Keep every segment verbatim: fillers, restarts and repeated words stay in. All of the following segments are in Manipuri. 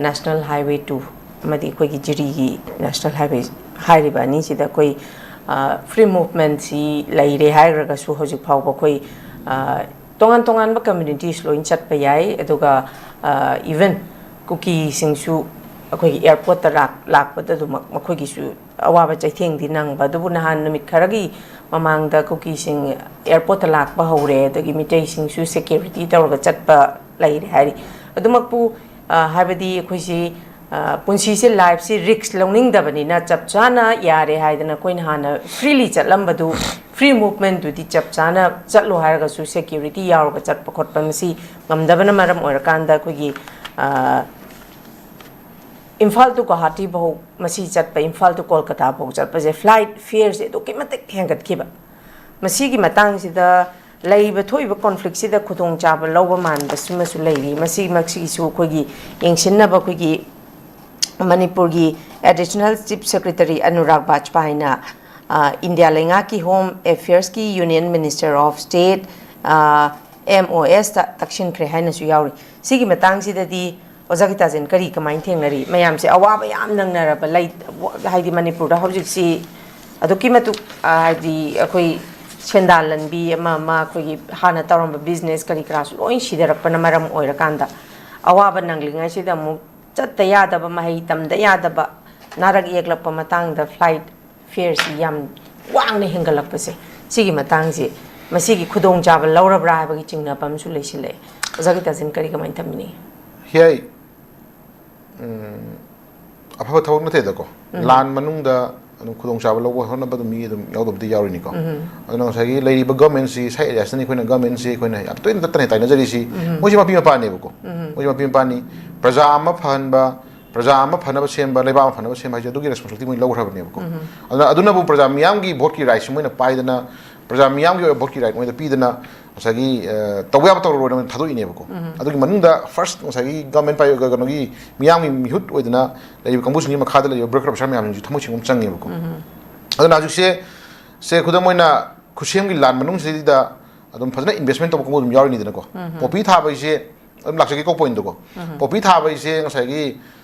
National Highway two ꯑꯃꯗꯤ ꯑꯩꯈꯣꯏꯒꯤ ꯖꯤꯔꯤꯒꯤ National Highway ꯍꯥꯏꯔꯤꯕ ꯑꯅꯤꯁꯤꯗ ꯑꯩꯈꯣꯏ, ꯑ, free movementꯁꯤ ꯂꯩꯔꯦ ꯍꯥꯏꯔꯒꯁꯨ, ꯍꯧꯖꯤꯛ ꯐꯥꯎꯕ ꯑꯩꯈꯣꯏ, ꯑ, ꯇꯣꯉꯥꯟ ꯇꯣꯉꯥꯟꯕ communities ꯂꯣꯏ ꯆꯠꯄ ꯌꯥꯏ꯫ ꯑꯗꯨꯒ, ꯑ, even ꯀꯨꯀꯤꯁꯤꯡꯁꯨ ꯑꯩꯈꯣꯏꯒꯤ airportꯇ ꯂꯥꯛ-, ꯂꯥꯛꯄꯗ ꯑꯗꯨꯃꯛ ꯃꯈꯣꯏꯒꯤꯁꯨ ꯑꯋꯥꯕ ꯆꯩꯊꯦꯡꯗꯤ ꯅꯪꯕ꯫ ꯑꯗꯨꯕꯨ ꯅꯍꯥꯟ ꯅꯨꯃꯤꯠ ꯈꯔꯒꯤ ꯃꯃꯥꯡꯗ ꯀꯨꯀꯤꯁꯤꯡ airportꯇ ꯂꯥꯛꯄ ꯍꯧꯔꯦ, ꯑꯗꯒꯤ ꯃꯤꯇꯩꯁꯤꯡꯁꯨ security ꯇꯧꯔꯒ ꯆꯠꯄ ꯂꯩꯔꯦ ꯍꯥꯏꯔꯤ꯫ ꯑꯗꯨꯃꯛꯄꯨ, ꯑ, ꯍꯥꯏꯕꯗꯤ ꯑꯩꯈꯣꯏꯁꯤ, ꯑ, ꯄꯨꯟꯁꯤꯁꯦ, lifeꯁꯤ risk ꯂꯧꯅꯤꯡꯗꯕꯅꯤꯅ, ꯆꯞ ꯆꯥꯅ ꯌꯥꯔꯦ ꯍꯥꯏꯗꯅ ꯑꯩꯈꯣꯏꯅ ꯍꯥꯟꯅ freely ꯆꯠꯂꯝꯕꯗꯨ, free movementꯗꯨꯗꯤ ꯆꯞ ꯆꯥꯅ ꯆꯠꯂꯣ ꯍꯥꯏꯔꯒꯁꯨ security ꯌꯥꯎꯔꯒ ꯆꯠꯄ ꯈꯣꯠꯄ ꯃꯁꯤ ꯉꯝꯗꯕꯅ ꯃꯔꯝ ꯑꯣꯏꯔꯀꯥꯟꯗ ꯑꯩꯈꯣꯏꯒꯤ, ꯑ, ꯏꯝꯐꯥꯜ to ꯒꯨꯋꯥꯍꯥꯇꯤ ꯐꯥꯎ ꯃꯁꯤ ꯆꯠꯄ, ꯏꯝꯐꯥꯜ to ꯀꯣꯜꯀꯇꯥ ꯐꯥꯎ ꯆꯠꯄꯁꯦ flight fareꯁꯦ ꯑꯗꯨꯛꯀꯤ ꯃꯇꯤꯛ ꯍꯦꯟꯒꯠꯈꯤꯕ꯫ ꯃꯁꯤꯒꯤ ꯃꯇꯥꯡꯁꯤꯗ ꯂꯩꯔꯤꯕ ꯊꯣꯛꯏꯕ conflictꯁꯤꯗ ꯈꯨꯗꯣꯡꯆꯥꯕ ꯂꯧꯕ ꯃꯥꯟꯕꯁꯤꯃꯁꯨ ꯂꯩꯔꯤ꯫ ꯃꯁꯤꯃꯛꯁꯤꯒꯤꯁꯨ ꯑꯩꯈꯣꯏꯒꯤ ꯌꯦꯡꯁꯤꯟꯅꯕ ꯑꯩꯈꯣꯏꯒꯤ ꯃꯅꯤꯄꯨꯔꯒꯤ Additional Chief Secretary ꯑꯅꯨꯔꯥꯒ ꯕꯥꯖꯄꯥꯏꯅ, ꯑ, ꯏꯟꯗꯤꯌꯥ ꯂꯩꯉꯥꯛꯀꯤ Home Affairsꯀꯤ Union Minister of State, ꯑ, MOSꯇ ꯇꯛꯁꯤꯟꯈ꯭ꯔꯦ ꯍꯥꯏꯅꯁꯨ ꯌꯥꯎꯔꯤ꯫ ꯁꯤꯒꯤ ꯃꯇꯥꯡꯁꯤꯗꯗꯤ ꯑꯣꯖꯥ ꯒꯤꯇꯥꯖꯦꯟ ꯀꯔꯤ ꯀꯃꯥꯏꯅ ꯊꯦꯡꯅꯔꯤ? ꯃꯌꯥꯝꯁꯦ ꯑꯋꯥꯕ ꯌꯥꯝ ꯅꯪꯅꯔꯕ ꯂꯩ, ꯍꯥꯏꯗꯤ ꯃꯅꯤꯄꯨꯔꯗ ꯍꯧꯖꯤꯛꯁꯤ ꯑꯗꯨꯛꯀꯤ ꯃꯇꯤꯛ, ꯑ, ꯍꯥꯏꯗꯤ ꯑꯩꯈꯣꯏ ꯁꯦꯟꯗꯥꯟ ꯂꯝꯕꯤ ꯑꯃ ꯑꯃ, ꯑꯩꯈꯣꯏꯒꯤ ꯍꯥꯟꯅ ꯇꯧꯔꯝꯕ business ꯀꯔꯤ ꯀꯔꯥꯁꯨ ꯂꯣꯏ ꯁꯤꯊꯔꯛꯄꯅ ꯃꯔꯝ ꯑꯣꯏꯔꯀꯥꯟꯗ, ꯑꯋꯥꯕ ꯅꯪꯂꯤꯉꯩꯁꯤꯗ ꯑꯃꯨꯛ ꯆꯠꯇ ꯌꯥꯗꯕ, ꯃꯍꯩ ꯇꯝꯗ ꯌꯥꯗꯕ, ꯅꯥꯔꯛ ꯌꯦꯛꯂꯛꯄ ꯃꯇꯥꯡꯗ flight fareꯁꯤ ꯌꯥꯝ ꯋꯥꯡꯅ ꯍꯦꯟꯒꯠꯂꯛꯄꯁꯦ, ꯁꯤꯒꯤ ꯃꯇꯥꯡꯁꯤ, ꯃꯁꯤꯒꯤ ꯈꯨꯗꯣꯡꯆꯥꯕ ꯂꯧꯔꯕ꯭ꯔꯥ ꯍꯥꯏꯕꯒꯤ ꯆꯤꯡꯅꯕ ꯑꯃꯁꯨ ꯂꯩꯁꯤꯜꯂꯛꯑꯦ꯫ ꯑꯣꯖꯥ ꯒꯤꯇꯥꯖꯦꯟ ꯀꯔꯤ ꯀꯃꯥꯏꯅ ꯊꯝꯕꯤꯅꯤꯡꯉꯤ? ꯍꯤꯌꯥꯏ, ꯎꯝ, ꯑꯐꯕ ꯊꯕꯛ ꯅꯠꯇꯦꯗꯀꯣ꯫ ꯎꯝ꯫ ꯂꯥꯟ ꯃꯅꯨꯡꯗ ꯑꯗꯨꯝ ꯈꯨꯗꯣꯡꯆꯥꯕ ꯂꯧꯕ ꯍꯣꯠꯅꯕ ꯑꯗꯨꯝ ꯃꯤ ꯑꯗꯨꯝ ꯌꯥꯎꯗꯕꯗꯤ ꯌꯥꯎꯔꯤꯅꯤꯀꯣ꯫ ꯎꯝ꯫ ꯑꯗꯨꯅ ꯉꯁꯥꯏꯒꯤ ꯂꯩꯔꯤꯕ governmentꯁꯤ, ꯁꯥꯏ areasꯇꯅꯤ ꯑꯩꯈꯣꯏꯅ governmentꯁꯤ ꯑꯩꯈꯣꯏꯅ ꯌꯥꯝ ꯇꯣꯏꯅ ꯇꯠꯇꯅ ꯇꯥꯏꯅꯖꯔꯤꯁꯤ꯫ ꯎꯝ꯫ ꯃꯣꯏꯁꯤ ꯃꯄꯤ ꯃꯄꯥꯅꯦꯕꯀꯣ꯫ ꯎꯝ꯫ ꯃꯣꯏꯁꯤ ꯃꯄꯤ ꯃꯄꯥꯅꯤ꯫ ꯄ꯭ꯔꯖꯥ ꯑꯃ ꯐꯍꯟꯕ, ꯄ꯭ꯔꯖꯥ ꯑꯃ ꯐꯅꯕ ꯁꯦꯝꯕ, ꯂꯩꯕꯥꯛ ꯑꯃ ꯐꯅꯕ ꯁꯦꯝꯕ ꯍꯥꯏꯁꯦ ꯑꯗꯨꯒꯤ responsibility ꯃꯣꯏ ꯂꯧꯈ꯭ꯔꯕꯅꯦꯕꯀꯣ꯫ ꯎꯝ꯫ ꯑꯗꯨꯅ ꯑꯗꯨꯅꯕꯨ ꯄ꯭ꯔꯖꯥ ꯃꯤꯌꯥꯝꯒꯤ voteꯀꯤ rightꯁꯤ ꯃꯣꯏꯅ ꯄꯥꯏꯗꯅ, ꯄ꯭ꯔꯖꯥ ꯃꯤꯌꯥꯝꯒꯤ ꯑꯣꯏꯕ voteꯀꯤ right ꯃꯣꯏꯗ ꯄꯤꯗꯅ, ꯉꯁꯥꯏꯒꯤ, ꯑ, ꯇꯧꯕ ꯌꯥꯕ ꯇꯧꯔꯔꯣꯏꯅ ꯊꯥꯗꯣꯛꯏꯅꯦꯕꯀꯣ꯫ ꯎꯝ꯫ ꯑꯗꯨꯒꯤ ꯃꯅꯨꯡꯗ first ꯉꯁꯥꯏꯒꯤ government ꯄꯥꯏ-, ꯀꯩꯅꯣꯒꯤ ꯃꯤꯌꯥꯝꯒꯤ ꯃꯤꯍꯨꯠ ꯑꯣꯏꯗꯅ ꯂꯩꯔꯤꯕ ꯀꯥꯡꯕꯨꯁꯤꯡꯒꯤ ꯃꯈꯥꯗ ꯂꯩꯔꯤꯕ bureaucrat officer ꯃꯌꯥꯝꯁꯤꯡꯁꯤ ꯊꯃꯣꯏ ꯁꯦꯡꯕ ꯑꯃ ꯆꯪꯉꯦꯕꯀꯣ꯫ ꯎꯝ꯫ ꯑꯗꯨꯅ ꯍꯧꯖꯤꯛꯁꯦ, ꯁꯦ ꯈꯨꯗꯝ ꯑꯣꯏꯅ ꯈꯨꯠꯁꯦꯝꯒꯤ ꯂꯥꯟ ꯃꯅꯨꯡꯁꯤꯗ ꯑꯗꯨꯝ ꯐꯖꯅ investment ꯇꯧꯕ ꯀꯥꯡꯕꯨ ꯑꯗꯨꯝ ꯌꯥꯎꯔꯤꯅꯤꯗꯅꯀꯣ꯫ ꯎꯝ꯫ ꯄꯣꯄꯤ ꯊꯥꯕ ꯍꯥꯏꯁꯦ ꯑꯗꯨꯝ ꯂꯥꯛꯆꯒꯦꯀꯣ ꯄꯣꯏꯟꯗꯨꯀꯣ꯫ ꯄꯣꯄꯤ ꯊꯥꯕ ꯍꯥꯏꯁꯦ ꯉꯁꯥꯏꯒꯤ,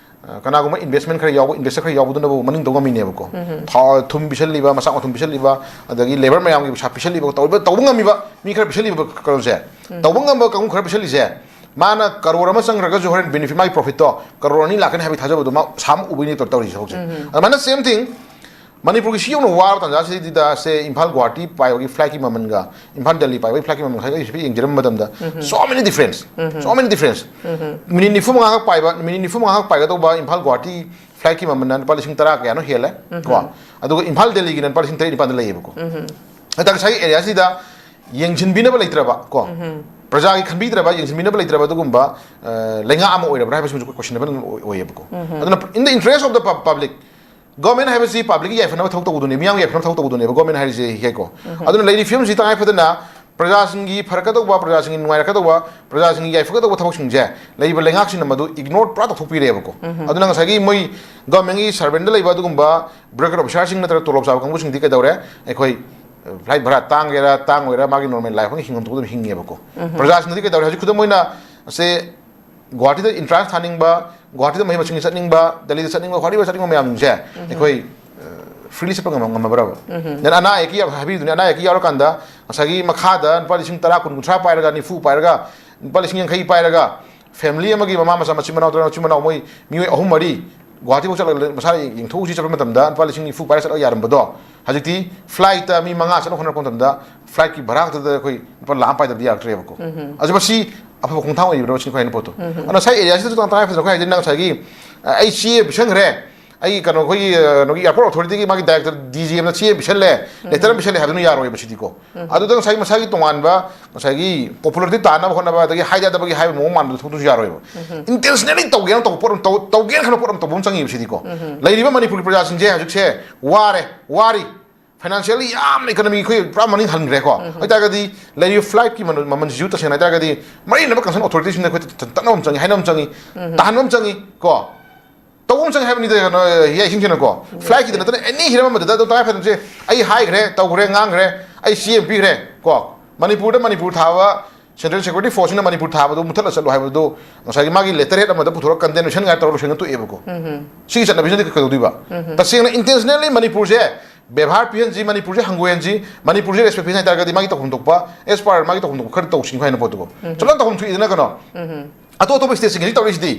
ꯑ, ꯀꯅꯥꯒꯨꯝꯕ ꯏꯟꯚꯦꯁꯃꯦꯟ ꯈꯔ ꯌꯥꯎꯕ, ꯏꯟꯚꯦꯁꯇꯔ ꯈꯔ ꯌꯥꯎꯕꯗꯨꯅꯕꯨ ꯃꯅꯤꯡ ꯇꯧ ꯉꯝꯃꯤꯅꯦꯕꯀꯣ꯫ ꯊꯥꯎ ꯊꯨꯝ ꯄꯤꯁꯜꯂꯤꯕ, ꯃꯆꯥꯛ ꯃꯊꯨꯝ ꯄꯤꯁꯜꯂꯤꯕ, ꯑꯗꯒꯤ ꯂꯦꯕꯔ ꯃꯌꯥꯝꯒꯤ ꯄꯩꯁꯥ ꯄꯤꯁꯜꯂꯤꯕ, ꯇꯧꯕ ꯇꯧꯕ ꯉꯝꯃꯤꯕ ꯃꯤ ꯈꯔ ꯄꯤꯁꯜꯂꯤꯕ ꯀꯩꯅꯣꯁꯦ, ꯇꯧꯕ ꯉꯝꯕ ꯀꯥꯡꯕꯨ ꯈꯔ ꯄꯤꯁꯜꯂꯤꯁꯦ, ꯃꯥꯅ ꯀꯔꯣꯔ ꯑꯃ ꯆꯪꯈ꯭ꯔꯒꯁꯨ ꯍꯣꯔꯦꯟ ꯕꯦꯅꯤꯐꯤꯠ, ꯃꯥꯒꯤ ꯄ꯭ꯔꯣꯐꯤꯠꯇꯣ ꯀꯔꯣꯔ ꯑꯅꯤ ꯂꯥꯛꯀꯅꯤ ꯍꯥꯏꯕꯒꯤ ꯊꯥꯖꯕꯗꯣ ꯃꯥ ꯁꯥꯝ ꯎꯕꯩꯅꯦ ꯇꯧꯔꯤꯁꯦ ꯍꯧꯖꯤꯛ꯫ ꯑꯗꯨꯃꯥꯏꯅ ꯁꯦꯝ ꯊꯤꯡ ꯃꯅꯤꯄꯨꯔꯒꯤ ꯁꯤ ꯌꯧꯅ ꯋꯥꯔꯕ ꯇꯥꯟꯖꯥꯁꯤꯗ ꯁꯦ ꯏꯝꯐꯥꯜ ꯒꯨꯋꯥꯍꯥꯇꯤ ꯄꯥꯏꯕꯒꯤ ꯐ꯭ꯂꯥꯏꯠꯀꯤ ꯃꯃꯜꯒ ꯏꯝꯐꯥꯜ ꯗꯦꯜꯂꯤ ꯄꯥꯏꯕꯒꯤ ꯐ꯭ꯂꯥꯏꯠꯀꯤ ꯃꯃꯜ ꯈꯥꯏꯗꯣꯛ ꯍꯥꯏꯐꯦꯠ ꯌꯦꯡꯖꯔꯝꯕ ꯃꯇꯝꯗ, so many difference, so many difference꯫ Minute ꯅꯤꯐꯨ ꯃꯉꯥꯈꯛ ꯄꯥꯏꯕ, ꯃꯤꯅꯤꯠ ꯅꯤꯐꯨ ꯃꯉꯥꯈꯛ ꯄꯥꯏꯒꯗꯧꯕ ꯏꯝꯐꯥꯜ ꯒꯨꯋꯥꯍꯥꯇꯤ ꯐ꯭ꯂꯥꯏꯠꯀꯤ ꯃꯃꯜꯅ ꯂꯨꯄꯥ ꯂꯤꯁꯤꯡ ꯇꯔꯥ ꯀꯌꯥꯅꯣ ꯍꯦꯜꯂꯦ ꯀꯣ꯫ ꯑꯗꯨꯒ ꯏꯝꯐꯥꯜ ꯗꯦꯜꯂꯤꯒꯤꯅ ꯂꯨꯄꯥ ꯂꯤꯁꯤꯡ ꯇꯔꯦꯠ ꯅꯤꯄꯥꯟꯗ ꯂꯩꯌꯦꯕꯀꯣ꯫ ꯍꯥꯏꯇꯥꯔꯦ ꯉꯁꯥꯏꯒꯤ ꯑꯦꯔꯤꯌꯥꯁꯤꯗ ꯌꯦꯡꯁꯤꯟꯕꯤꯅꯕ ꯂꯩꯇ꯭ꯔꯕ ꯀꯣ, ꯄ꯭ꯔꯖꯥꯒꯤ ꯈꯟꯕꯤꯗ꯭ꯔꯕ, ꯌꯦꯡꯁꯤꯟꯕꯤꯅꯕ ꯂꯩꯇ꯭ꯔꯕ ꯑꯗꯨꯒꯨꯝꯕ, ꯑ, ꯂꯩꯉꯥꯛ ꯑꯃ ꯑꯣꯏꯔꯕ꯭ꯔꯥ ꯍꯥꯏꯕꯁꯤꯃꯁꯨ ꯑꯩꯈꯣꯏ ꯀꯣꯏꯁꯟꯅꯦꯕꯜ ꯑꯣꯏ-, ꯑꯣꯏꯌꯦꯕꯀꯣ꯫ ꯑꯗꯨꯅ in the interest of the public, government ꯍꯥꯏꯕꯁꯤ ꯄꯕ꯭ꯂꯤꯛꯀꯤ ꯌꯥꯏꯐꯅꯕ ꯊꯕꯛ ꯇꯧꯕꯗꯨꯅꯦ, ꯃꯤꯌꯥꯝꯒꯤ ꯌꯥꯏꯐꯅꯕ ꯊꯕꯛ ꯇꯧꯕꯗꯨꯅꯦꯕ ꯒꯣꯔꯃꯦꯟ ꯍꯥꯏꯔꯤꯁꯦ ꯍꯦꯛꯀꯣ꯫ ꯑꯗꯨꯅ ꯂꯩꯔꯤꯕ ꯐꯤꯕꯝꯁꯤ ꯇꯉꯥꯏ ꯐꯗꯅ ꯄ꯭ꯔꯖꯥꯁꯤꯡꯒꯤ ꯐꯔꯛꯀꯗꯧꯕ, ꯄ꯭ꯔꯖꯥꯁꯤꯡꯒꯤ ꯅꯨꯡꯉꯥꯏꯔꯛꯀꯗꯧꯕ, ꯄ꯭ꯔꯖꯥꯁꯤꯡꯒꯤ ꯌꯥꯏꯐꯒꯗꯧꯕ ꯊꯕꯛꯁꯤꯡꯁꯦ ꯂꯩꯔꯤꯕ ꯂꯩꯉꯥꯛꯁꯤꯡꯅ ꯃꯗꯨ ꯏꯒꯅꯣꯔ ꯄꯨꯔꯥ ꯇꯧꯊꯣꯛꯄꯤꯔꯦꯕꯀꯣ꯫ ꯑꯗꯨꯅ ꯉꯁꯥꯏꯒꯤ ꯃꯣꯏ ꯒꯣꯔꯃꯦꯟꯒꯤ ꯁꯔꯚꯦꯟꯗ ꯂꯩꯕ ꯑꯗꯨꯒꯨꯝꯕ ꯕ꯭ꯌꯨꯔꯣꯀ꯭ꯔꯦꯠ ꯑꯣꯐꯤꯁꯥꯔꯁꯤꯡ ꯅꯠꯇ꯭ꯔꯒ ꯇꯣꯂꯣꯞ ꯆꯥꯕ ꯀꯥꯡꯕꯨꯁꯤꯡꯗꯤ ꯀꯩꯗꯧꯔꯦ? ꯑꯩꯈꯣꯏ, ꯑ, ꯐ꯭ꯂꯥꯏꯠ ꯚꯔꯥ ꯇꯥꯡꯒꯦꯔꯥ ꯇꯥꯡꯉꯣꯏꯔꯥ, ꯃꯥꯒꯤ ꯅꯣꯔꯃꯦꯜ ꯂꯥꯏꯐ ꯑꯃꯒꯤ ꯍꯤꯡꯐꯝ ꯊꯣꯛꯄ ꯑꯗꯨꯝ ꯍꯤꯡꯉꯦꯕꯀꯣ꯫ ꯄ꯭ꯔꯖꯥꯁꯤꯡꯗꯗꯤ ꯀꯩꯗꯧꯔꯦ? ꯍꯧꯖꯤꯛ ꯈꯨꯗꯝ ꯑꯣꯏꯅ, ꯁꯦ, ꯒꯨꯋꯥꯍꯥꯇꯤꯗ ꯏꯟꯇ꯭ꯔꯥꯟꯁ ꯊꯥꯅꯤꯡꯕ, ꯒꯨꯋꯥꯍꯥꯇꯤꯗ ꯃꯍꯩ ꯃꯁꯤꯡ ꯆꯠꯅꯤꯡꯕ, ꯗꯦꯜꯂꯤꯗ ꯆꯠꯅꯤꯡꯕ, ꯒꯨꯋꯥꯍꯥꯇꯤꯗ ꯆꯠꯅꯤꯡꯕ ꯃꯌꯥꯝꯁꯤꯡꯁꯦ ꯑꯩꯈꯣꯏ, ꯑ, ꯐ꯭ꯔꯤꯂꯤ ꯆꯠꯄ ꯉꯝ-, ꯉꯝꯃꯕ꯭ꯔꯕ? ꯅꯪ ꯑꯅꯥ ꯑꯌꯦꯛꯀꯤ ꯍꯥꯏꯕꯤꯗꯨꯅꯦ, ꯑꯅꯥ ꯑꯌꯦꯛꯀꯤ ꯌꯥꯎꯔꯀꯥꯟꯗ ꯉꯁꯥꯏꯒꯤ ꯃꯈꯥꯗ ꯂꯨꯄꯥ ꯂꯤꯁꯤꯡ ꯇꯔꯥ, ꯀꯨꯟ, ꯀꯨꯟꯊ꯭ꯔꯥ ꯄꯥꯏꯔꯒ, ꯅꯤꯐꯨ ꯄꯥꯏꯔꯒ, ꯂꯨꯄꯥ ꯂꯤꯁꯤꯡ ꯌꯥꯡꯈꯩ ꯄꯥꯏꯔꯒ, ꯐꯦꯃꯤꯂꯤ ꯑꯃꯒꯤ ꯃꯃꯥ ꯃꯆꯥ, ꯃꯆꯤꯟ ꯃꯅꯥꯎ, ꯇꯔꯥ, ꯃꯆꯤꯟ ꯃꯅꯥꯎ ꯃꯣꯏ ꯃꯤꯑꯣꯏ ꯑꯍꯨꯝ ꯃꯔꯤ ꯒꯨꯋꯥꯍꯥꯇꯤꯐꯥꯎ ꯆꯠꯂꯒ ꯃꯁꯥ ꯌꯦꯡꯊꯣꯛꯎꯁꯤ ꯆꯠꯄ ꯃꯇꯝꯗ ꯂꯨꯄꯥ ꯂꯤꯁꯤꯡ ꯅꯤꯐꯨ ꯄꯥꯏꯔ ꯆꯠꯂꯒ ꯌꯥꯔꯝꯕꯗꯣ, ꯍꯧꯖꯤꯛꯇꯤ ꯐ꯭ꯂꯥꯏꯠꯇ ꯃꯤ ꯃꯉꯥ ꯆꯠꯅ ꯍꯣꯠꯅꯔꯛꯄ ꯃꯇꯝꯗ ꯐ꯭ꯂꯥꯏꯠꯀꯤ ꯚꯔꯥ ꯈꯛꯇꯗ ꯑꯩꯈꯣꯏ ꯂꯨꯄꯥ ꯂꯥꯈ ꯑꯃ ꯄꯥꯏꯗꯕꯗꯤ ꯌꯥꯔꯛꯇ꯭ꯔꯦꯕꯀꯣ꯫ ꯑꯗꯨ ꯃꯁꯤ ꯑꯐꯕ ꯈꯣꯡꯊꯥꯡ ꯑꯣꯏꯔꯤꯕ꯭ꯔꯥ ꯁꯤꯅꯤ ꯑꯩꯈꯣꯏ ꯍꯥꯏꯅ ꯄꯣꯠꯇꯣ꯫ ꯑꯗꯨꯅ ꯉꯁꯥꯏ ꯑꯦꯔꯤꯌꯥꯁꯤꯗꯁꯨ ꯇꯉꯥꯏ ꯐꯗꯅ ꯑꯩꯈꯣꯏ ꯍꯥꯏꯗꯤ ꯅꯪ ꯉꯁꯥꯏꯒꯤ, ꯑ, ꯑꯩ ꯆꯦ ꯑꯃ ꯄꯤꯁꯟꯈ꯭ꯔꯦ, ꯑꯩ ꯀꯩꯅꯣ ꯑꯩꯈꯣꯏꯒꯤ, ꯑ, ꯀꯩꯅꯣꯒꯤ ꯑꯦꯌꯥꯔꯄꯣꯔꯠ ꯑꯣꯊꯣꯔꯤꯇꯤꯒꯤ ꯃꯥꯒꯤ ꯗꯥꯏꯔꯦꯛꯇꯔ ꯗꯤ ꯖꯤ ꯑꯃꯅ ꯆꯦ ꯑꯃ ꯄꯤꯁꯜꯂꯦ, ꯂꯦꯇꯔ ꯑꯃ ꯄꯤꯁꯜꯂꯦ ꯍꯥꯏꯕꯗꯨꯅ ꯌꯥꯔꯣꯏꯕ ꯁꯤꯗꯤꯀꯣ꯫ ꯑꯗꯨꯗ ꯉꯁꯥꯏ ꯃꯁꯥꯒꯤ ꯇꯣꯉꯥꯟꯕ ꯉꯁꯥꯏꯒꯤ ꯄꯣꯄꯨꯂꯔꯤꯇꯤ ꯇꯥꯟꯅꯕ ꯍꯣꯠꯅꯕ ꯑꯗꯒꯤ ꯍꯥꯏꯗ ꯌꯥꯗꯕꯒꯤ ꯍꯥꯏꯕ ꯃꯑꯣꯡ ꯃꯥꯟꯕꯗ ꯊꯣꯛꯇꯁꯨ ꯌꯥꯔꯣꯏꯕ꯫ ꯏꯟꯇꯦꯟꯁꯅꯦꯂꯤ ꯇꯧꯒꯦꯅ ꯇꯧꯕ ꯄꯣꯠ ꯑꯃ ꯇꯧ-, ꯇꯧꯒꯦꯅ ꯈꯟꯕ ꯄꯣꯠ ꯑꯃ ꯇꯧꯕ ꯑꯃ ꯆꯪꯉꯤꯕ ꯁꯤꯗꯤꯀꯣ꯫ ꯂꯩꯔꯤꯕ ꯃꯅꯤꯄꯨꯔꯒꯤ ꯄ꯭ꯔꯖꯥꯁꯤꯡꯁꯦ ꯍꯧꯖꯤꯛꯁꯦ ꯋꯥꯔꯦ, ꯋꯥꯔꯤ꯫ ꯐꯥꯏꯅꯥꯟꯁꯤꯌꯦꯜꯂꯤ ꯌꯥꯝꯅ ꯏꯀꯣꯅꯣꯃꯤ ꯑꯩꯈꯣꯏ ꯄꯨꯔꯥ ꯃꯅꯤꯡ ꯍꯟꯈ꯭ꯔꯦꯀꯣ꯫ ꯑꯗꯨ ꯑꯣꯏꯇꯥꯔꯒꯗꯤ ꯂꯩꯔꯤꯕ ꯐ꯭ꯂꯥꯏꯠꯀꯤ ꯃꯃꯜ, ꯃꯃꯜꯁꯤꯁꯨ ꯇꯁꯦꯡꯅ ꯍꯥꯏꯇꯥꯔꯒꯗꯤ ꯃꯔꯤ ꯂꯩꯅꯕ ꯀꯟꯁꯔꯟ ꯑꯣꯊꯣꯔꯤꯇꯤꯁꯤꯡꯗ ꯑꯩꯈꯣꯏ ꯇ-, ꯇ-, ꯇꯠꯅꯕ ꯑꯃ ꯆꯪꯉꯤ, ꯍꯥꯏꯅꯕ ꯑꯃ ꯆꯪꯉꯤ, ꯇꯥꯍꯟꯕ ꯑꯃ ꯆꯪꯉꯤ ꯀꯣ꯫ ꯇꯧꯕ ꯑꯃ ꯆꯪꯉꯦ ꯍꯥꯏꯕꯅꯤꯗ, ꯀꯩꯅꯣ, ꯍꯤꯌꯥꯏꯁꯤꯡꯁꯤꯅꯀꯣ꯫ ꯐ꯭ꯂꯥꯏꯠꯀꯤꯗ ꯅꯠꯇꯅ ꯑꯦꯅꯤ ꯍꯤꯔꯝ ꯑꯃꯗ ꯑꯗꯨꯝ ꯇꯉꯥꯏ ꯐꯗꯅ ꯁꯦ, ꯑꯩ ꯍꯥꯏꯈ꯭ꯔꯦ, ꯇꯧꯈ꯭ꯔꯦ, ꯉꯥꯡꯈ꯭ꯔꯦ, ꯑꯩ ꯆꯦ ꯑꯃ ꯄꯤꯈ꯭ꯔꯦ ꯀꯣ꯫ ꯃꯅꯤꯄꯨꯔꯗ ꯃꯅꯤꯄꯨꯔ ꯊꯥꯕ Central Security Force ꯁꯤꯅ ꯃꯅꯤꯄꯨꯔ ꯊꯥꯕꯗꯣ ꯃꯨꯊꯠꯂ ꯆꯠꯂꯣ ꯍꯥꯏꯕꯗꯣ ꯉꯁꯥꯏꯒꯤ ꯃꯥꯒꯤ letterhead ꯑꯃꯗ ꯄꯨꯊꯣꯔꯛ condemnation ꯉꯥꯏ ꯇꯧꯔ ꯂꯣꯏꯁꯟꯒ ꯇꯣꯛꯑꯦꯕꯀꯣ꯫ ꯁꯤꯒꯤ ꯆꯠꯅꯕꯤꯁꯤꯅꯗꯤ ꯀꯩꯗꯧꯗꯣꯏꯕ? ꯇꯁꯦꯡꯅ intentionally ꯃꯅꯤꯄꯨꯔꯁꯦ ꯕꯦꯕꯥꯔ ꯄꯤꯍꯟꯁꯤ, ꯃꯅꯤꯄꯨꯔꯁꯦ ꯍꯪꯒꯣꯏꯍꯟꯁꯤ, ꯃꯅꯤꯄꯨꯔꯁꯦ respect ꯄꯤꯍꯟꯁꯤ ꯍꯥꯏꯇꯥꯔꯒꯗꯤ ꯃꯥꯒꯤ ꯇꯧꯐꯝ ꯊꯣꯛꯄ, as per ꯃꯥꯒꯤ ꯇꯧꯐꯝ ꯊꯣꯛꯄ ꯈꯔ ꯇꯧꯁꯤꯀꯣ ꯍꯥꯏꯅ ꯄꯣꯠꯇꯨꯀꯣ꯫ ꯆꯠꯂ ꯇꯧꯐꯝ ꯊꯣꯛꯏꯗꯅ ꯀꯩꯅꯣ? ꯑꯇꯣꯞ ꯑꯇꯣꯞꯄ stateꯁꯤꯡ ꯍꯧꯖꯤꯛ ꯇꯧꯔꯛꯏꯁꯤꯗꯤ,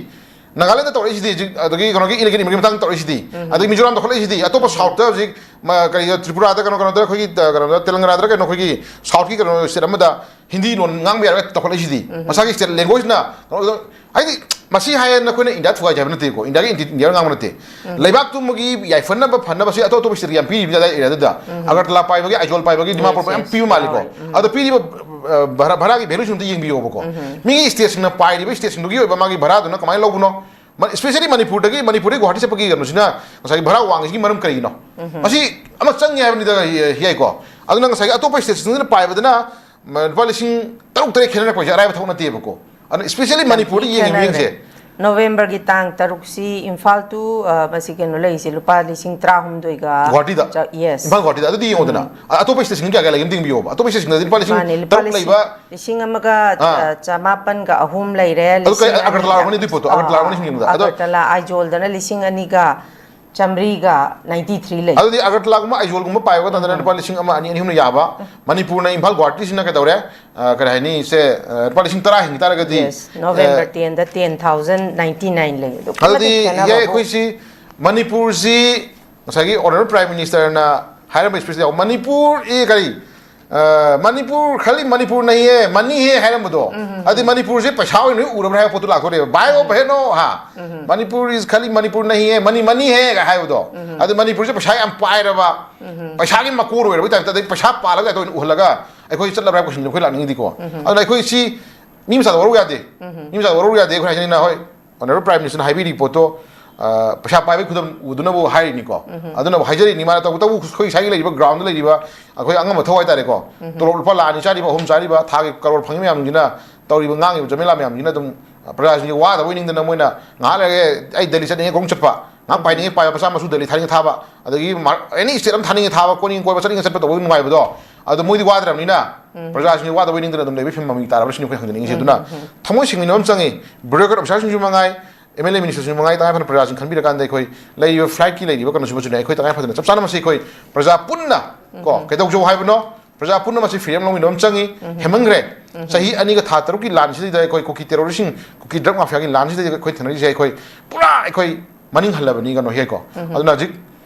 ꯅꯥꯒꯥꯂꯦꯟꯗ ꯇꯧꯔꯛꯏꯁꯤꯗꯤ ꯍꯧꯖꯤꯛ, ꯑꯗꯒꯤ ꯀꯩꯅꯣꯒꯤ illegal immigrant ꯃꯇꯥꯡꯗ ꯇꯧꯔꯛꯏꯁꯤꯗꯤ, ꯑꯗꯒꯤ ꯃꯤꯖꯣꯔꯥꯝ ꯇꯧꯈꯠꯂꯛꯏꯁꯤꯗꯤ, ꯑꯇꯣꯞꯄ southꯇ ꯍꯧꯖꯤꯛ ꯃ-, ꯀꯔꯤ, ꯇ꯭ꯔꯤꯄꯨꯔꯥꯗ ꯀꯩꯅꯣ, ꯀꯩꯅꯣꯗ ꯑꯩꯈꯣꯏꯒꯤ, ꯑ, ꯀꯩꯅꯣꯗ, ꯇꯦꯂꯪꯒꯅꯥꯗ ꯀꯩꯅꯣ, ꯑꯩꯈꯣꯏꯒꯤ southꯀꯤ ꯀꯩꯅꯣ state ꯑꯃꯗ ꯍꯤꯟꯗꯤ ꯂꯣꯟ ꯉꯥꯡꯕ ꯌꯥꯔꯣꯏ ꯇꯧꯈꯠꯂꯛꯏꯁꯤꯗꯤ, ꯃꯁꯥꯒꯤ state languageꯅ ꯀꯩꯅꯣ, ꯍꯥꯏꯗꯤ ꯃꯁꯤ ꯍꯥꯏꯌꯦꯅ ꯑꯩꯈꯣꯏꯅ ꯏꯟꯗꯤꯌꯥ ꯊꯨꯒꯥꯏꯁꯦ ꯍꯥꯏꯕ ꯅꯠꯇꯦꯀꯣ, ꯏꯟꯗꯤꯌꯥꯒꯤ anti ꯏꯟꯗꯤꯌꯥ ꯉꯥꯡꯕ ꯅꯠꯇꯦ꯫ ꯂꯩꯕꯥꯛꯇꯨꯃꯒꯤ ꯌꯥꯏꯐꯅꯕ ꯐꯅꯕ ꯁꯤ ꯑꯇꯣꯞ ꯑꯇꯣꯞꯄ stateꯀꯤ ꯌꯥꯝ ꯄꯤꯔꯤꯕꯅꯤ ꯑꯗꯥꯏ areaꯗꯨꯗ꯫ ꯑꯒꯔꯇꯂꯥ ꯄꯥꯏꯕꯒꯤ, ꯑꯥꯏꯖꯣꯜ ꯄꯥꯏꯕꯒꯤ, ꯗꯤꯃꯥꯄꯨꯔ ꯃꯌꯥꯝ ꯄꯤꯕ ꯃꯥꯜꯂꯤꯀꯣ꯫ ꯑꯗꯣ ꯄꯤꯔꯤꯕ, ꯑ, ꯚꯔꯥ, ꯚꯔꯥꯒꯤ valueꯁꯤꯡ ꯑꯝꯇ ꯌꯦꯡꯕꯤꯌꯣꯕꯀꯣ꯫ ꯃꯤꯒꯤ stateꯁꯤꯡꯅ ꯄꯥꯏꯔꯤꯕ stateꯁꯤꯡꯗꯨꯒꯤ ꯑꯣꯏꯕ ꯃꯥꯒꯤ ꯚꯔꯥꯗꯨꯅ ꯀꯃꯥꯏꯅ ꯂꯧꯕꯅꯣ? ꯃ-, especially ꯃꯅꯤꯄꯨꯔꯗꯒꯤ, ꯃꯅꯤꯄꯨꯔꯗꯒꯤ ꯒꯨꯋꯥꯍꯥꯇꯤ ꯆꯠꯄꯒꯤ ꯀꯩꯅꯣꯁꯤꯅ ꯉꯁꯥꯏꯒꯤ ꯚꯔꯥ ꯋꯥꯡꯉꯤꯁꯤꯒꯤ ꯃꯔꯝ ꯀꯔꯤꯒꯤꯅꯣ? ꯃꯁꯤ ꯑꯃ ꯆꯪꯉꯦ ꯍꯥꯏꯕꯅꯤꯗ, ꯍꯤ-, ꯍꯤꯌꯥꯏꯀꯣ꯫ ꯑꯗꯨꯅ ꯉꯁꯥꯏꯒꯤ ꯑꯇꯣꯞꯄ stateꯁꯤꯡꯗꯨꯅ ꯄꯥꯏꯕꯗꯅ, ꯃ-, ꯂꯨꯄꯥ ꯂꯤꯁꯤꯡ ꯇꯔꯨꯛ ꯇꯔꯦꯠ ꯈꯦꯠꯅꯔꯛꯄꯁꯦ ꯑꯔꯥꯏꯕ ꯊꯕꯛ ꯅꯠꯇꯦꯕꯀꯣ꯫ ꯑꯗꯨꯅ especially ꯌꯥꯝ ꯊꯤ ꯃꯅꯤꯄꯨꯔꯗ ꯌꯦꯡꯉꯤꯕ ꯈꯦꯠꯅꯈ꯭ꯔꯦ꯫ ꯌꯦꯡꯁꯦ꯫ Novemberꯒꯤ ꯇꯥꯡ ꯇꯔꯨꯛꯁꯤ ꯏꯝꯐꯥꯜ to, ꯑ, ꯃꯁꯤ ꯀꯩꯅꯣ ꯂꯩꯔꯤꯁꯦ ꯂꯨꯄꯥ ꯂꯤꯁꯤꯡ ꯇꯔꯥꯍꯨꯝꯗꯣꯏꯒ ꯒꯨꯋꯥꯍꯥꯇꯤꯗ? ꯆ-, yes꯫ ꯏꯝꯐꯥꯜ ꯒꯨꯋꯥꯍꯥꯇꯤꯗ꯫ ꯑꯗꯨꯗꯤ ꯌꯦꯡꯉꯣꯗꯅ꯫ ꯑ-, ꯑꯇꯣꯞꯄ stateꯁꯤꯡꯗ ꯀꯌꯥ ꯀꯌꯥ ꯂꯩꯒꯦ ꯑꯝꯇ ꯌꯦꯡꯕꯤꯌꯣꯕ꯫ ꯑꯇꯣꯞꯄ stateꯁꯤꯡꯗꯗꯤ ꯂꯨꯄꯥ ꯂꯤꯁꯤꯡ ꯃꯥꯅꯦ, ꯂꯨꯄꯥ ꯇꯔꯨꯛ ꯂꯤꯁꯤꯡ, ꯂꯩꯕ꯫ ꯂꯤꯁꯤꯡ ꯑꯃꯒ, ꯑꯥ꯫ ꯑ, ꯆꯃꯥꯄꯟꯒ ꯑꯍꯨꯝ ꯂꯩꯔꯦ, ꯑꯗꯨ ꯀꯩ ꯂꯤꯁꯤꯡ ꯑꯅꯤ ꯑꯒꯔꯇꯂꯥ ꯑꯣꯏꯔꯝꯒꯅꯤ ꯑꯗꯨꯏ ꯄꯣꯠꯇꯣ, ꯑꯒꯔꯇꯂꯥ ꯑꯥ, ꯑꯣꯏꯔꯝꯒꯅꯤ ꯁꯤꯡꯒꯤꯕꯗ꯫ ꯑꯗꯣ ꯑꯒꯔꯇꯂꯥ ꯑꯥꯏꯖꯣꯜꯗꯅ ꯂꯤꯁꯤꯡ ꯑꯅꯤꯒ ꯆꯥꯃꯔꯤꯒ ninety three ꯂꯩ꯫ ꯑꯗꯨꯗꯤ ꯑꯒꯔꯇꯂꯥꯒꯨꯝꯕ ꯑꯥꯏꯖꯣꯜꯒꯨꯝꯕ ꯄꯥꯏꯕ ꯃꯇꯝꯗ ꯎꯝ꯫ ꯂꯨꯄꯥ ꯂꯤꯁꯤꯡ ꯑꯃ, ꯑꯅꯤ, ꯑꯅꯤ, ꯑꯍꯨꯝꯅ ꯌꯥꯕ꯫ ꯃꯅꯤꯄꯨꯔꯅ ꯏꯝꯐꯥꯜ ꯒꯨꯋꯥꯍꯥꯇꯤꯁꯤꯅ ꯀꯩꯗꯧꯔꯦ? ꯑ, ꯀꯔꯤ ꯍꯥꯏꯅꯤ? ꯁꯦ, ꯑ, ꯂꯨꯄꯥ ꯂꯤꯁꯤꯡ ꯇꯔꯥ ꯍꯦꯟꯈꯤ ꯇꯥꯔꯒꯗꯤ, yes, November ꯑ, tenꯗ ten thousand ninety nine ꯂꯩ꯫ ꯑꯗꯨꯛꯀꯤ ꯑꯗꯨꯗꯤ ꯃꯇꯤꯛ ꯈꯦꯠꯅꯕꯕꯨ꯫ ꯌꯥꯏ, ꯑꯩꯈꯣꯏꯁꯤ ꯃꯅꯤꯄꯨꯔꯁꯤ ꯉꯁꯥꯏꯒꯤ Honourable Prime Ministerꯅ ꯍꯥꯏꯔꯝꯕ speechꯇ ꯌꯥꯎ-, ꯃꯅꯤꯄꯨꯔ ꯏ ꯀꯔꯤ? ꯑ, ꯃꯅꯤꯄꯨꯔ ꯈꯜꯂꯤ ꯃꯅꯤꯄꯨꯔ ꯅꯍꯤ ꯍꯦ, ꯃꯅꯤ ꯍꯦ ꯍꯥꯏꯔꯝꯕꯗꯣ꯫ ꯎꯝ, ꯎꯝ, ꯑꯗꯨꯗꯤ ꯎꯝ꯫ ꯃꯅꯤꯄꯨꯔꯁꯦ ꯄꯩꯁꯥ ꯑꯣꯏꯅ ꯂꯣꯏ ꯎꯔꯕ꯭ꯔꯥ ꯍꯥꯏꯕ ꯄꯣꯠꯇꯣ ꯂꯥꯛꯇꯣꯔꯦꯕ꯫ ꯚꯥꯏ ꯑꯣ ꯎꯝ꯫ ꯕꯍꯦꯅꯣ ꯍꯥ꯫ ꯎꯝ, ꯎꯝ꯫ ꯃꯅꯤꯄꯨꯔ is ꯈꯜꯂꯤ ꯃꯅꯤꯄꯨꯔ ꯅꯍꯤ ꯍꯦ, ꯃꯅꯤ ꯃꯅꯤ ꯍꯦ ꯒ ꯍꯥꯏꯕꯗꯣ꯫ ꯎꯝ, ꯎꯝ꯫ ꯑꯗꯨ ꯃꯅꯤꯄꯨꯔꯁꯦ ꯄꯩꯁꯥ ꯌꯥꯝ ꯄꯥꯏꯔꯕ, ꯎꯝ, ꯎꯝ꯫ ꯄꯩꯁꯥꯒꯤ ꯃꯀꯣꯟ ꯑꯣꯏꯔꯕꯒꯤ typeꯇ, ꯑꯗꯩ ꯄꯩꯁꯥ ꯄꯥꯜꯂꯒ ꯑꯩꯈꯣꯏꯅ ꯎꯍꯜꯂꯒ ꯑꯩꯈꯣꯏ ꯆꯠꯂꯕ꯭ꯔꯥ ꯍꯥꯏꯕ question ꯑꯩꯈꯣꯏ ꯂꯥꯛꯅꯤꯡꯉꯤꯗꯤꯀꯣ꯫ ꯎꯝ, ꯎꯝ꯫ ꯑꯗꯨꯅ ꯑꯩꯈꯣꯏ ꯁꯤ ꯃꯤ ꯃꯆꯥꯗ ꯋꯥꯔꯧ ꯌꯥꯗꯦ꯫ ꯎꯝ, ꯎꯝ꯫ ꯃꯤ ꯃꯆꯥꯗ ꯋꯥꯔꯧ ꯌꯥꯗꯦ꯫ ꯑꯩꯈꯣꯏ ꯍꯥꯏꯖꯅꯤꯡꯅ ꯍꯣꯏ, Honourable Prime Ministerꯅ ꯍꯥꯏꯕꯤꯔꯤ ꯄꯣꯠꯇꯣ, ꯑ, ꯄꯩꯁꯥ ꯄꯥꯏꯕꯒꯤ ꯈꯨꯗꯝ ꯎꯗꯨꯅꯕꯨ ꯍꯥꯏꯔꯤꯅꯤꯀꯣ꯫ ꯎꯝ, ꯎꯝ꯫ ꯑꯗꯨꯅꯕꯨ ꯍꯥꯏꯖꯔꯤꯅꯤ꯫ ꯃꯥꯅ ꯇꯧꯕꯇꯕꯨ ꯑꯩꯈꯣꯏ ꯁ꯭ꯋꯥꯏꯒꯤ ꯂꯩꯔꯤꯕ groundꯗ ꯂꯩꯔꯤꯕ ꯑꯩꯈꯣꯏ ꯑꯉꯝꯕ ꯊꯧ ꯍꯥꯏꯇꯥꯔꯦꯀꯣ꯫ ꯎꯝ, ꯎꯝ꯫ ꯇꯣꯂꯣꯞ ꯂꯨꯄꯥ ꯂꯥꯈ ꯑꯅꯤ ꯆꯥꯔꯤꯕ, ꯑꯍꯨꯝ ꯆꯥꯔꯤꯕ, ꯊꯥꯒꯤ ꯀꯔꯣꯔ ꯐꯪꯉꯤ ꯃꯌꯥꯝꯁꯤꯅ ꯇꯧꯔꯤꯕ ꯉꯥꯡꯉꯤꯕ ꯖꯃꯦꯂꯥ ꯃꯌꯥꯝꯁꯤꯅ ꯑꯗꯨꯝ ꯄ꯭ꯔꯖꯥꯁꯤꯡꯁꯦ ꯋꯥꯗꯕ ꯑꯣꯏꯅꯤꯡꯗꯅ ꯃꯣꯏꯅ ꯉꯥꯏꯍꯥꯛ ꯂꯩꯔꯒ ꯑꯩ ꯗꯦꯜꯂꯤ ꯆꯠꯅꯤꯡꯉꯦ ꯀꯣꯡ ꯆꯠꯄ, ꯉꯥꯏꯍꯥꯛ ꯄꯥꯏꯅꯤꯡꯉꯦ ꯄꯥꯏꯕ, ꯃꯆꯥ ꯃꯁꯨ ꯗꯦꯜꯂꯤ ꯊꯥꯅꯤꯡꯉꯦ ꯊꯥꯕ, ꯑꯗꯒꯤ ꯑꯦꯅꯤ ꯁ꯭ꯇꯦꯠ ꯑꯃ ꯊꯥꯅꯤꯡꯉꯦ ꯊꯥꯕ, ꯀꯣꯏꯅꯤꯡ ꯀꯣꯏꯕ ꯆꯠꯅꯤꯡꯉꯦ ꯆꯠꯄ ꯇꯧꯕꯒꯤ ꯅꯨꯡꯉꯥꯏꯕꯗꯣ, ꯑꯗꯣ ꯃꯣꯏꯗꯤ ꯋꯥꯗ꯭ꯔꯕꯅꯤꯅ ꯄ꯭ꯔꯖꯥꯁꯤꯡꯁꯤ ꯋꯥꯗꯕꯩ ꯅꯤꯡꯗꯅ ꯑꯗꯨꯝ ꯂꯩꯕꯒꯤ ꯐꯤꯕꯝ ꯑꯃ ꯇꯥꯔꯕ꯭ꯔꯥ ꯁꯤꯅꯤ ꯑꯩꯈꯣꯏ ꯍꯪꯖꯅꯤꯡꯉꯤꯁꯦ꯫ ꯑꯗꯨꯅ ꯊꯃꯣꯏ ꯁꯦꯡꯃꯤꯟꯅꯕ ꯑꯃ ꯆꯪꯉꯤ꯫ ꯕ꯭ꯌꯨꯔꯣꯀ꯭ꯔꯦꯠ ꯑꯣꯐꯤꯁꯥꯔꯁꯤꯡꯁꯨ ꯃꯉꯥꯏ, ꯑꯦꯝ ꯑꯦꯜ ꯑꯦ ꯃꯤꯅꯤꯁꯇꯔꯁꯤꯡꯁꯨ ꯃꯉꯥꯏ, ꯇꯉꯥꯏ ꯐꯗꯅ ꯄ꯭ꯔꯖꯥꯁꯤꯡ ꯈꯟꯕꯤꯔꯀꯥꯟꯗ ꯑꯩꯈꯣꯏ ꯂꯩꯔꯤꯕ ꯐ꯭ꯂꯥꯏꯠꯀꯤ ꯂꯩꯔꯤꯕ ꯀꯩꯅꯣꯁꯤꯃꯁꯨꯅꯦ, ꯑꯩꯈꯣꯏ ꯇꯉꯥꯏ ꯐꯗꯅ ꯆꯞ ꯆꯥꯅ ꯃꯁꯤ ꯑꯩꯈꯣꯏ ꯄ꯭ꯔꯖꯥ ꯄꯨꯟꯅ ꯀꯣ ꯀꯩꯗꯧꯖꯧ ꯍꯥꯏꯕꯅꯣ? ꯄ꯭ꯔꯖꯥ ꯄꯨꯝꯅꯃꯛꯁꯦ ꯐ꯭ꯔꯤꯗꯝ ꯂꯧꯃꯤꯟꯅꯕ ꯑꯃ ꯆꯪꯉꯤ꯫ ꯍꯦꯟꯃꯟꯈ꯭ꯔꯦ꯫ ꯆꯍꯤ ꯑꯅꯤꯒ ꯊꯥ ꯇꯔꯨꯛꯀꯤ ꯂꯥꯟꯁꯤꯗꯩꯗ ꯑꯩꯈꯣꯏ ꯀꯨꯀꯤ ꯇꯦꯔꯣꯔꯤꯁꯁꯤꯡ, ꯀꯨꯀꯤ ꯗ꯭ꯔꯒ ꯃꯥꯐꯤꯌꯥꯒꯤ ꯂꯥꯟꯁꯤꯗꯩꯗ ꯑꯩꯈꯣꯏ ꯊꯦꯡꯅꯔꯤꯁꯦ ꯑꯩꯈꯣꯏ ꯄꯨꯔꯥ ꯑꯩꯈꯣꯏ ꯃꯅꯤꯡ ꯍꯜꯂꯕꯅꯤ ꯀꯩꯅꯣ ꯍꯦꯛꯀꯣ꯫ ꯑꯗꯨꯅ ꯍꯧꯖꯤꯛ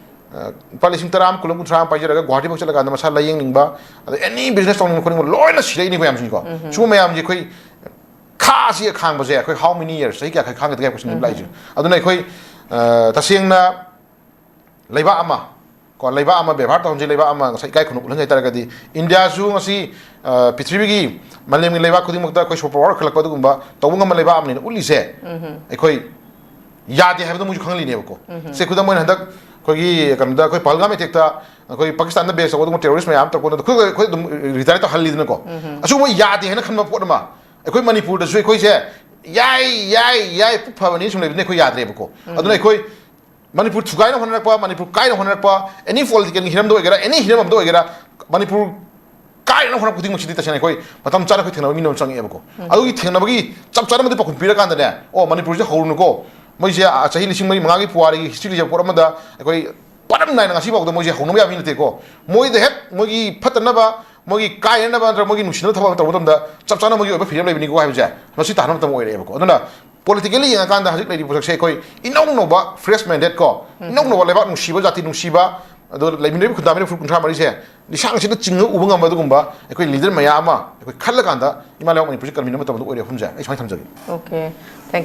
ꯑ, ꯂꯨꯄꯥ ꯂꯤꯁꯤꯡ ꯇꯔꯥ ꯑꯃ, ꯀꯨꯟ ꯑꯃ, ꯀꯨꯟꯊ꯭ꯔꯥ ꯑꯃ ꯄꯥꯏꯖꯔꯒ ꯒꯨꯋꯥꯍꯥꯇꯤꯐꯥꯎ ꯆꯠꯂꯀꯥꯟꯗ ꯃꯁꯥ ꯂꯥꯏꯌꯦꯡꯅꯤꯡꯕ, ꯑꯗ ꯑꯦꯅꯤ ꯕꯤꯖꯤꯅꯦꯁ ꯇꯧꯅꯤꯡꯕ ꯈꯣꯠꯅꯤꯡꯕ ꯂꯣꯏꯅ ꯁꯤꯔꯛꯏꯅꯤ ꯃꯌꯥꯝꯁꯤꯀꯣ꯫ ꯁꯤꯒꯨꯝꯕ ꯃꯌꯥꯝꯁꯦ ꯑꯩꯈꯣꯏ ꯈꯥꯁꯤ ꯈꯥꯡꯕꯁꯦ ꯑꯩꯈꯣꯏ how many years, ꯆꯍꯤ ꯀꯌꯥ ꯈꯥꯡꯒꯗꯒꯦ ꯍꯥꯏꯕ ꯀꯣꯏꯁꯟ ꯑꯃ ꯂꯥꯛꯏꯁꯦ꯫ ꯑꯗꯨꯅ ꯑꯩꯈꯣꯏ ꯑ, ꯇꯁꯦꯡꯅ ꯂꯩꯕꯥꯛ ꯑꯃ ꯀꯣ, ꯂꯩꯕꯥꯛ ꯑꯃ ꯕꯦꯕꯥꯔ ꯇꯧꯍꯟꯁꯤ, ꯂꯩꯕꯥꯛ ꯑꯃ ꯉꯁꯥꯏ ꯏꯀꯥꯏ ꯈꯨꯝꯅꯧ ꯎꯠꯍꯟꯒꯦ ꯍꯥꯏ ꯇꯥꯔꯒꯗꯤ, ꯏꯟꯗꯤꯌꯥꯁꯨ ꯉꯁꯤ ꯑ, ꯄ꯭ꯔꯤꯊꯤꯕꯤꯒꯤ ꯃꯥꯂꯦꯝꯒꯤ ꯂꯩꯕꯥꯛ ꯈꯨꯗꯤꯡꯃꯛꯇ ꯑꯩꯈꯣꯏ ꯁꯣꯐ ꯄꯥꯋꯔ ꯑꯣꯏꯈꯠꯂꯛꯄ ꯑꯗꯨꯒꯨꯝꯕ ꯇꯧꯕ ꯉꯝꯕ ꯂꯩꯕꯥꯛ ꯑꯃꯅꯤꯅ ꯎꯠꯂꯤꯁꯦ꯫ ꯑꯩꯈꯣꯏ ꯌꯥꯗꯦ ꯍꯥꯏꯕꯗꯣ ꯃꯣꯏꯁꯨ ꯈꯪꯍꯜꯂꯤꯅꯦꯕꯀꯣ꯫ ꯁꯦ ꯈꯨꯗꯝ ꯑꯣꯏꯅ ꯍꯟꯗꯛ ꯑꯩꯈꯣꯏꯒꯤ ꯀꯩꯅꯣꯗ ꯑꯩꯈꯣꯏ ꯄꯍꯜꯒꯥꯝ ꯑꯦꯇꯦꯛꯇ ꯑꯩꯈꯣꯏ ꯄꯥꯀꯤꯁꯇꯥꯟꯗ ꯕꯦꯁ ꯇꯧꯕ ꯑꯗꯨꯒꯨꯝꯕ ꯇꯦꯔꯣꯔꯤꯁ ꯃꯌꯥꯝ ꯇꯧꯔꯛꯄꯗ ꯑꯩꯈꯣꯏ ꯑꯩꯈꯣꯏ ꯑꯗꯨꯝ ꯔꯤꯇꯥꯌꯔ ꯇꯧꯍꯜꯂꯤꯗꯅꯀꯣ꯫ ꯑꯁꯤꯒꯨꯝꯕ ꯌꯥꯗꯦ ꯍꯥꯏꯅ ꯈꯟꯕ ꯄꯣꯠ ꯑꯃ ꯑꯩꯈꯣꯏ ꯃꯅꯤꯄꯨꯔꯗꯁꯨ ꯑꯩꯈꯣꯏꯁꯦ ꯌꯥꯏ ꯌꯥꯏ ꯌꯥꯏ ꯄꯨꯛ ꯐꯕꯅꯤ ꯁꯨꯝ ꯂꯩꯕꯅꯤ ꯑꯩꯈꯣꯏ ꯌꯥꯗ꯭ꯔꯦꯕꯀꯣ꯫ ꯑꯗꯨꯅ ꯑꯩꯈꯣꯏ ꯃꯅꯤꯄꯨꯔ ꯊꯨꯒꯥꯏꯅ ꯍꯣꯠꯅꯔꯛꯄ, ꯃꯅꯤꯄꯨꯔ ꯀꯥꯏꯅ ꯍꯣꯠꯅꯔꯛꯄ, ꯑꯦꯅꯤ ꯄꯣꯂꯤꯇꯤꯀꯦꯜꯒꯤ ꯍꯤꯔꯝꯗ ꯑꯣꯏꯒꯦꯔꯥ, ꯑꯦꯅꯤ ꯍꯤꯔꯝ ꯑꯃꯗ ꯑꯣꯏꯒꯦꯔꯥ, ꯃꯅꯤꯄꯨꯔ ꯀꯥꯏꯅ ꯍꯣꯠꯅꯔꯛꯄ ꯈꯨꯗꯤꯡꯃꯛꯁꯤꯗꯤ ꯇꯁꯦꯡꯅ ꯑꯩꯈꯣꯏ ꯃꯇꯝ ꯆꯥꯅ ꯑꯩꯈꯣꯏ ꯊꯦꯡꯅꯕ ꯃꯤ ꯑꯃ ꯆꯪꯉꯛꯑꯦꯕꯀꯣ꯫ ꯑꯗꯨꯒꯤ ꯊꯦꯡꯅꯕꯒꯤ ꯆꯞ ꯆꯥꯅ ꯃꯗꯨ ꯄꯥꯎꯈꯨꯝ ꯄꯤꯔꯀꯥꯟꯗꯅꯦ, ꯑꯣ, ꯃꯅꯤꯄꯨꯔꯁꯦ ꯍꯧꯔꯨꯅꯨꯀꯣ, ꯃꯣꯏꯁꯦ, ꯑ, ꯆꯍꯤ ꯂꯤꯁꯤꯡ ꯃꯔꯤ ꯃꯉꯥꯒꯤ ꯄꯨꯋꯥꯔꯤꯒꯤ ꯍꯤꯁꯇ꯭ꯔꯤ ꯂꯩꯖꯕ ꯄꯣꯠ ꯑꯃꯗ ꯑꯩꯈꯣꯏ ꯄꯔꯝ ꯅꯥꯏꯅ ꯉꯁꯤꯐꯥꯎꯗ ꯃꯣꯏꯁꯦ ꯍꯧꯅꯕ ꯌꯥꯕ ꯃꯤ ꯅꯠꯇꯦꯀꯣ꯫ ꯃꯣꯏꯗ ꯍꯦꯛ ꯃꯣꯏꯒꯤ ꯐꯠꯇꯅꯕ, ꯃꯣꯏꯒꯤ ꯀꯥꯏꯅꯅꯕ ꯅꯠꯇ꯭ꯔꯒ ꯃꯣꯏꯒꯤ ꯅꯨꯡꯁꯤꯅꯕ ꯊꯕꯛ ꯑꯃ ꯇꯧꯕ ꯃꯇꯝꯗ ꯆꯞ ꯆꯥꯅ ꯃꯣꯏꯒꯤ ꯑꯣꯏꯕ ꯐꯤꯔꯦꯞ ꯂꯩꯕꯅꯤꯀꯣ ꯍꯥꯏꯕꯁꯦ ꯃꯁꯤ ꯇꯥꯍꯟꯕ ꯃꯇꯝ ꯑꯣꯏꯔꯛꯑꯦꯕꯀꯣ꯫ ꯑꯗꯨꯅ ꯄꯣꯂꯤꯇꯤꯀꯦꯜꯂꯤ ꯌꯦꯡꯉꯀꯥꯟꯗ ꯍꯧꯖꯤꯛ ꯂꯩꯔꯤꯕ ꯄꯣꯠꯁꯛꯁꯦ ꯑꯩꯈꯣꯏ ꯏꯅꯧ ꯅꯧꯕ ꯐ꯭ꯔꯦꯁ ꯃꯥꯏꯟꯗꯦꯠ ꯀꯣ, ꯏꯅꯧ ꯅꯧꯕ ꯂꯩꯕꯥꯛ ꯅꯨꯡꯁꯤꯕ, ꯖꯥꯇꯤ ꯅꯨꯡꯁꯤꯕ, ꯑꯗꯣ ꯂꯩꯃꯤꯟꯅꯔꯤꯕ ꯈꯨꯟꯗꯥꯃꯤꯟꯅꯔꯤꯕ ꯐꯨꯔꯨꯞ ꯀꯨꯟꯊ꯭ꯔꯥ ꯃꯔꯤꯁꯦ ꯂꯤꯁꯥꯡꯁꯤꯗ ꯆꯤꯡꯉ ꯎꯕ ꯉꯝꯕ ꯑꯗꯨꯒꯨꯝꯕ ꯑꯩꯈꯣꯏ ꯂꯤꯗꯔ ꯃꯌꯥꯝ ꯑꯃ ꯑꯩꯈꯣꯏ ꯈꯜꯂꯀꯥꯟꯗ ꯏꯃꯥ ꯂꯩꯕꯥꯛ ꯃꯅꯤꯄꯨꯔꯁꯤ ꯀꯟꯕꯤꯅꯕ ꯃꯇꯝꯗ ꯑꯣꯏꯔꯦ ꯍꯨꯝꯁꯦ꯫ ꯑꯩ ꯁꯨꯃꯥꯏꯅ ꯊꯝꯖꯒꯦ꯫ Okay, thank you.